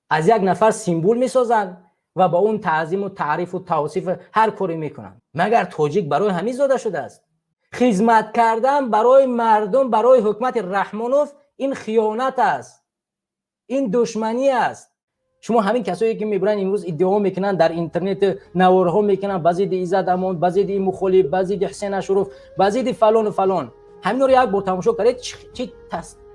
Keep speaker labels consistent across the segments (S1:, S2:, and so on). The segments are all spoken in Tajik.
S1: Аз як нафар символ месозанд ва ба он таъзиму таърифу тавсиф ҳар коре мекунанд. Магар тоҷик барои ҳамин зода шудааст? Хизмат кардан барои мардум, барои ҳукумати Раҳмонов ин хиёнат аст, ин душманӣ аст. Шумо ҳамин касое ки мебуранд, имрӯз иддао мекунанд, дар интернет наворҳо мекунанд ба зидди Иззат Амон, ба зидди мухолиф, ба зидди Ҳусен Ашуров, ба зидди фалону фалон, ҳаминро як бор тамошо кардед, чӣ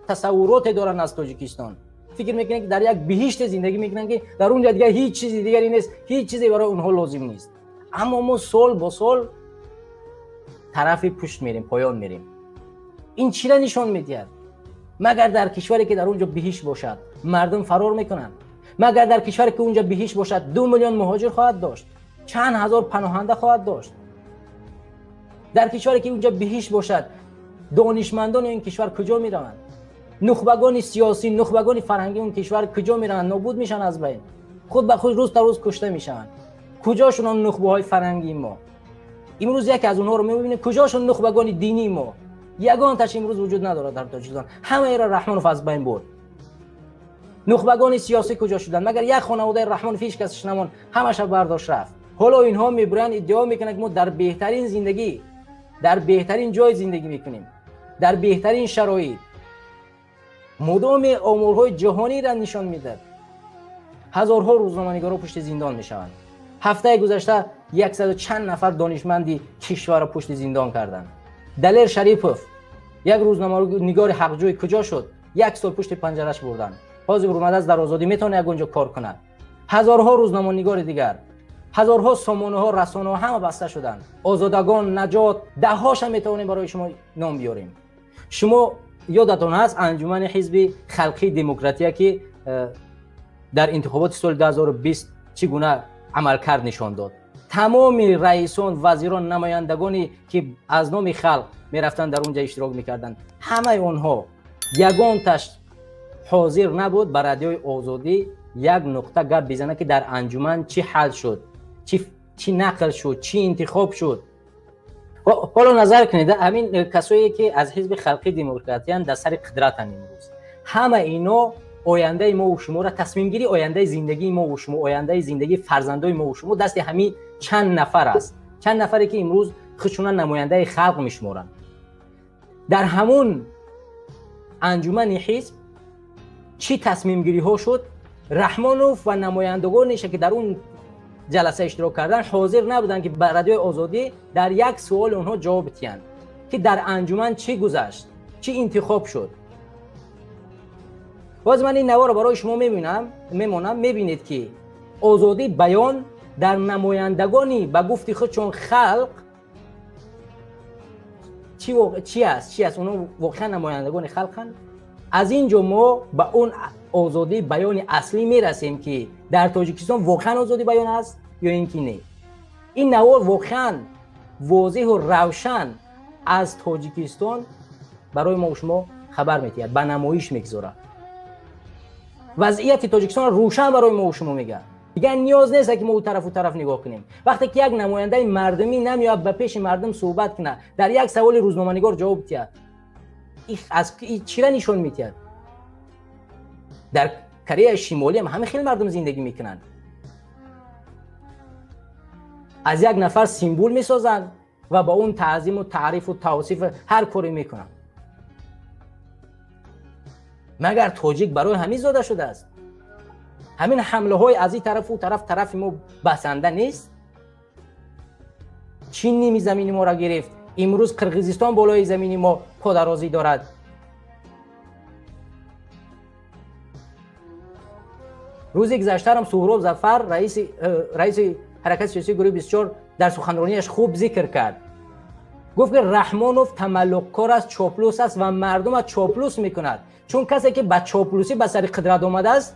S1: тасаввуроте доранд аз Тоҷикистон? Фикр мекунанд, ки дар як биҳиште зиндагӣ мекунанд, ки дар он ҷо дигар ҳеҷ чизи дигаре нест, ҳеҷ чизе барои онҳо лозим нест. Аммо мо сол бо сол тарафи пушт мерем, поён мерем. Ин чира нишон медиҳад? Магар дар кишваре ки дар он ҷо биҳишт бошад, мардум фарор мекунанд? Магар дар кишваре ки он ҷо биҳишт бошад, 2 миллион муҳоҷир хоҳад дошт, чанд ҳазор паноҳанда хоҳад дошт? Дар кишваре ки он ҷо биҳишт бошад, донишмандони ин кишвар куҷо мераванд? Нухбагони сиёсӣ, нухбагони фарҳангии он кишвар куҷо мераванд? Нобуд мешаванд, аз байн худ ба худ рӯз та рӯз кушта мешаванд. Куҷошон он нухбаҳои фарҳангии мо? Имрӯз яке аз онҳоро мебинем. Куҷошон нухбагони динии мо? Ягонташ имрӯз вуҷуд надорад дар Тоҷикистон. Ҳамаеро Раҳмонов аз байн бурд. Нухбагони сиёсӣ куҷо шуданд? Магар як хонаводаи Раҳмонов ҳеҷ касаш намонд, ҳамаша бардошт рафт. Ҳоло инҳо мебуранд, иддао мекунанд, ки мо дар беҳтарин зиндагӣ, дар беҳтарин ҷой зиндагӣ мекунем, дар беҳтарин шароит. Мудоми оморҳои ҷаҳониро нишон медиҳад, ҳазорҳо рӯзноманигорҳо пушти зиндон мешаванд. Ҳафтаи гузашта яксаду чанд нафар донишманди кишварро пушти зиндон карданд. Далер Шарипов, як рӯзноманигори ҳақҷӯй, куҷо шуд? Як сол пушти панҷараш бурданд. Ҳозир омадааст дар озодӣ, метавонад ягон ҷо кор кунад. Ҳазорҳо рӯзноманигори дигар, ҳазорҳо сомонаҳо, расонаҳо ҳама баста шуданд. Озодагон, Наҷот, даҳҳоша метавонем барои шумо ном биёрем. Шумо ёдатон ҳаст, анҷумани ҳизби Халқии Демократия, ки дар интихоботи соли 2020 чӣ гуна амалкард нишон дод. Тамоми раисон, вазирон, намояндагоне ки аз номи халқ мерафтанд, дар он ҷа иштирок мекарданд, ҳамаи онҳо ягонташ ҳозир набуд ба Радиои Озодӣ як нуқта гап бизанад, ки дар анҷуман чӣ ҳал шуд, чӣ нақл шуд, чӣ интихоб шуд. Ҳоло назар кунед, ҳамин касое ки аз ҳизби Халқии Демократиянд, дар сари қудратанд имрӯз. Ҳама ино ояндаи мову шуморо, тасмимгирии ояндаи зиндагии мову шумо, ояндаи зиндагии фарзандои мову шумо дасти ҳамин чанд нафар аст, чанд нафаре ки имрӯз худшуна намояндаи халқ мешуморанд. Дар ҳамун анҷумани ҳизб чӣ тасмимгириҳо шуд, Раҳмонов ва намояндагонеше ки дар он ҷаласа иштирок карданд, ҳозир набуданд, ки ба Радиои Озодӣ дар як суоли онҳо ҷавоб диҳанд, ки дар анҷуман чӣ гузашт, чӣ интихоб шуд. Боз ман ин наворо барои шумо мебинам, мемонам, мебинед, ки озодии баён дар намояндагони ба гуфти худшон халқ чӣ аст, чӣ аст? Онҳо воқеан намояндагони халқанд? Аз ин ҷо мо ба он озодии баёни аслӣ мерасем, ки дар Тоҷикистон воқеан озодии баён аст ё ин ки не. Ин навор воқеан возеҳу равшан аз Тоҷикистон барои мо шумо хабар медиҳад, ба намоиш мегузорад, вазъияти Тоҷикистонро рӯшан барои мо шумо мегӯяд. Дигар ниёз нест, ки мо ӯ тарафу тараф нигоҳ кунем. Вақте ки як намояндаи мардумӣ намеояд ба пеши мардум суҳбат кунад, дар як саволи рӯзноманигор ҷавоб диҳад, аз чира нишон медиҳад? Дар Кореяи Шимолӣ ҳам ҳамин хел мардум зиндагӣ мекунанд. Аз як нафар символ месозанд ва ба он таъзиму таърифу тавсиф ҳар коре мекунанд. Магар тоҷик барои ҳамин зода шудааст? Ҳамин ҳамлаҳои аз ин тарафу тараф тарафи мо басанда нест. Чин ними замини моро гирифт, имрӯз Қирғизистон болои замини мо подарозӣ дорад. Рӯзи гузаштарам Суҳроб Зафар, раиси ҳаракати сиёсии гурӯҳи 24, дар суханронияш хуб зикр кард, гуфт, ки Раҳмонов тамаллуқкор аст, чоплус аст ва мардума чоплус мекунад, чун касе ки ба чоплусӣ ба сари қудрат омадааст,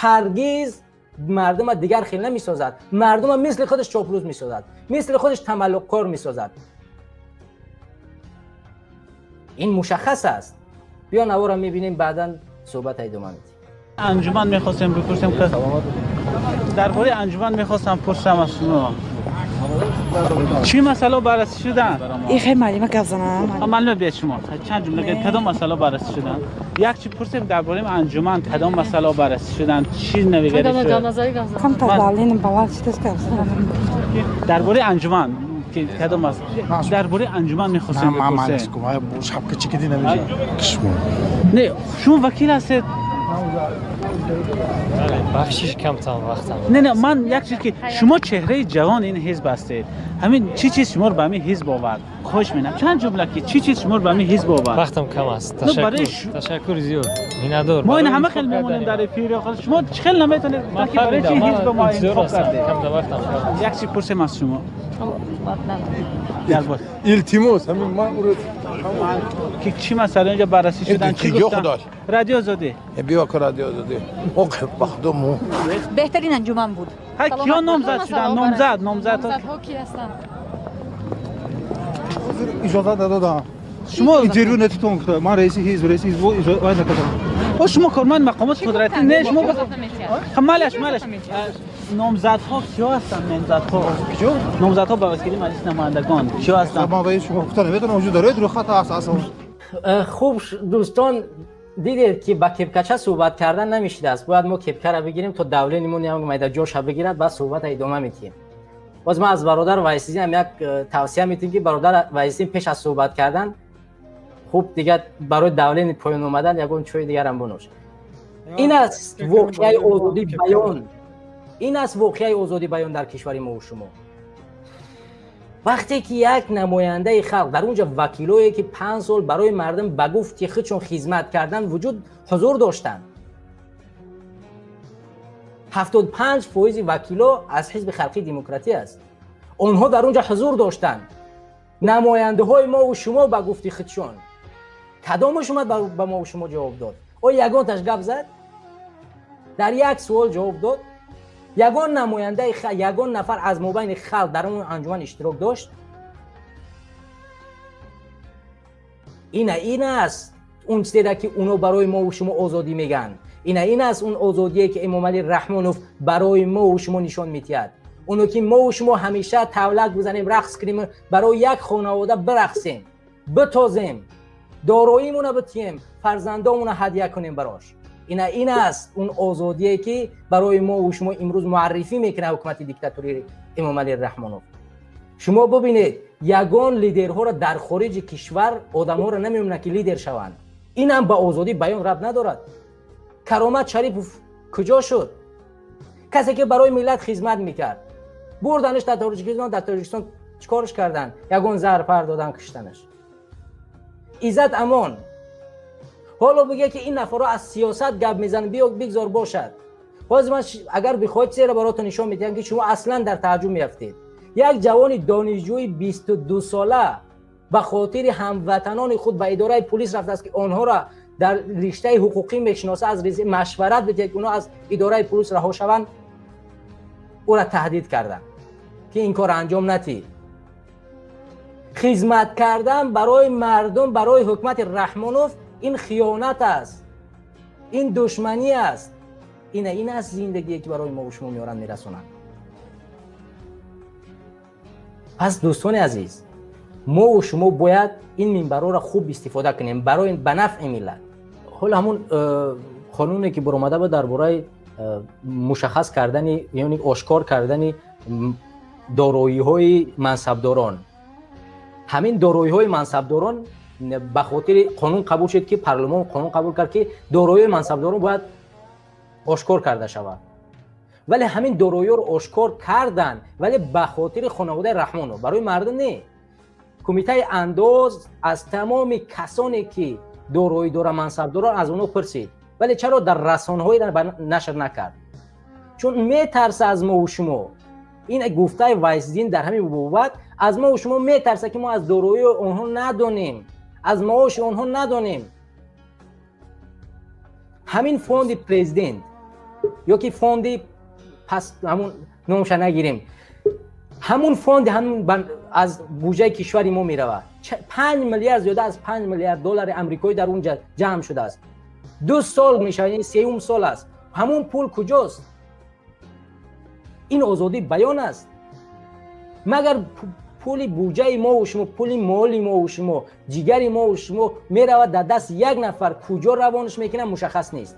S1: ҳаргиз мардума дигар хел намесозад, мардума мисли худаш чоплус месозад, мисли худаш тамаллуқкор месозад. Ин мушаххас аст. Биё, навора мебинем, баъдан суҳбата идома медиҳем.
S2: Анҷуман мехостем бипурсем, ки дар бораи анҷуман мехостам пурсам аз шумо. Чӣ масъала баррасӣ шуданд?
S3: Ихе маълима гап занам.
S2: Маълима, биёед, шумо чанд ҷумла гӯед, кадом масъала баррасӣ шуданд? Як чӣ пурсем дар бораи анҷуман, кадом масъала баррасӣ шуданд, чӣ навигарӣ шуд?
S3: Камтар давление баланд шудааст, гап занам.
S2: Дар бораи анҷуман ки кадом аст, дар бораи анҷуман мехостем бипурсем. Не, шумо вакил ҳастед.
S4: Бахшиш, камтан вақтам.
S2: Не, ман як чиз, ки шумо чеҳраи ҷавони ин ҳизб ҳастед, ҳамин чӣ чиз шуморо ба ҳамин ҳизб овард? Хоҳиш менам, чанд ҷумла, ки чӣ чиз шуморо ба ҳамин ҳизб овард?
S4: Вақтам кам аст.
S2: Ну, барои
S4: Ташаккур, ташаккури зиёд, миннатдор.
S2: Мо ин ҳама хел мемонем дар эфир, шумо чӣ хел наметонед ки барои чӣ ҳизб мо интихоб кардед?
S4: Камта вақтам кам.
S2: Як чиз пурсем аз шумо дар бор
S5: Илтимос, ҳамин ман уро
S2: ки чӣ масъала инҷо баррасӣ шудан, чӣ
S5: Киҷо
S2: гуфтан?
S5: Худош?
S2: Радио Озодӣ.
S5: Биё ка, Радио Озодӣ, мо бахдо мо.
S6: Беҳтарин анҷуман буд.
S2: Ҳай, киё номзад шуданд? Номзад.
S7: Номзадҳо ки ҳастанд?
S8: Иҷозат надодам.
S2: Шумо
S8: Интервю нетитон гуфта, ман раиси ҳизб иҷозат вай накардам.
S2: О, шумо корманди мақомоти қудратӣ не, шумо
S7: Наметиҳад.
S2: Малаш, малаш, номзадҳо киё ҳастанд? Номзадҳо
S8: Киҷо?
S2: Номзадҳо ба вакили Маҷлиси намояндагон киё ҳастанд?
S8: Ман ваи шумо гуфта наметавонам, вуҷуд дорад, рӯйхат ҳаст асло.
S1: Хуб, дӯстон, дидед, ки ба кепкача суҳбат кардан намешидааст. Бояд мо кепкара бигирем, то давление мон як майда ҷоша бигирад, баъд суҳбата идома медиҳем. Боз ман аз бародар Вайсидин ҳам як тавсия медиҳем, ки бародар Вайсидин пеш аз суҳбат кардан хуб дигар барои давление поён омадан ягон чои дигарам бинӯш. Ин аст воқеаи озодии баён, ин аст воқеаи озодии баён дар кишвари мову шумо. Вақте ки як намояндаи халқ дар унҷа, вакилое ки 5 сол барои мардум ба гуфти худшон хизмат кардан вуҷуд ҳузур доштанд, 75 фоизи вакило аз Ҳизби Халқии Демократӣ аст, онҳо дар унҷа ҳузур доштанд, намояндаҳои мову шумо ба гуфти худшон, кадомаш омад ба мову шумо ҷавоб дод? О, ягонташ гап зад? Дар як суол ҷавоб дод? Ягон намояндаи, ягон нафар аз мобайни халқ дар он анҷуман иштирок дошт? Ина ин аст он чизеда, ки уно барои мову шумо озодӣ мегӯянд. Ина ин аст он озодие, ки Эмомалӣ Раҳмонов барои мову шумо нишон медиҳад. Оно ки мову шумо ҳамеша тавлак бизанем, рақс кунем, барои як хонавода бирақсем, битозем, дороимона битием, фарзандомона ҳадя кунем барош. Ина ин аст он озодие, ки барои мову шумо имрӯз муаррифӣ мекунад ҳукумати диктатории Эмомалӣ Раҳмонов. Шумо бубинед, ягон лидерҳоро дар хориҷи кишвар одамҳоро намемонад, ки лидер шаванд. Инам ба озодии баён рабт надорад. Каромат Шарипов куҷо шуд? Касе ки барои миллат хизмат мекард, бурданаш дар Тоҷикистон, дар Тоҷикистон чӣ корш карданд? Ягон заҳр пар додан, куштанаш. Иззат Амон ҳоло бигӯя, ки ин нафарҳо аз сиёсат гап мезананд, биё, бигзор бошад. Ҳозир ман, агар бихоҳед, чизеро баротон нишон медиҳам, ки шумо аслан дар тааҷҷуб меафтед. Як ҷавони донишҷӯи 22сола ба хотири ҳамватанони худ ба идораи пулис рафтааст, ки онҳоро дар риштаи ҳуқуқӣ мешиноса, аз машварат бидиҳад, ки онҳо аз идораи пулис раҳо шаванд. Ӯра таҳдид карданд, ки ин кор анҷом натӣ. Хизмат кардан барои мардум барои ҳукумати Раҳмонов ин хиёнат аст, ин душманӣ аст. Ина ин аст зиндагие, ки барои мову шумо меоранд, мерасонанд. Пас, дӯстони азиз, мову шумо бояд ин минбарҳоро хуб истифода кунем барои ба нафъи миллат. Ҳоло ҳамун қонуне, ки баромада буд дар бораи мушаххас кардани, яъне ошкор кардани дороиҳои мансабдорон, ҳамин дороиҳои мансабдорон ба хотири қонун қабул шуд, ки парлумон қонун қабул кард, ки дороиҳои мансабдорон бояд ошкор карда шавад. Вале ҳамин дороиҳоро ошкор карданд, вале ба хотири хонаводаи Раҳмонов, барои мардум не. Кумитаи андоз аз тамоми касоне, ки дороӣ дора, мансабдорон, аз онҳо пурсид. Вале чаро дар расонаҳои нашр накард? Чун метарса аз мову шумо. Ин гуфтаи Вайсдин дар ҳамин бобат: аз мову шумо метарса, ки мо аз дороии онҳо надонем, аз маоши онҳо надонем. Ҳамин фонди президент ё ки фонди пас, ҳамун номша нагирем, ҳамун фонди ҳамун аз буҷаи кишвари мо меравад. 5 миллиард, зиёда аз 5 миллиард доллари амрикоӣ дар он ҷамъ шудааст. 2 сол мешавад, ин сеюм сол аст. Ҳамун пул куҷост? Ин озодии баён аст? Магар пули буҷаи мову шумо, пули моли мову шумо, ҷигари мову шумо меравад дар дасти як нафар, куҷо равонаш мекунад, мушаххас нест.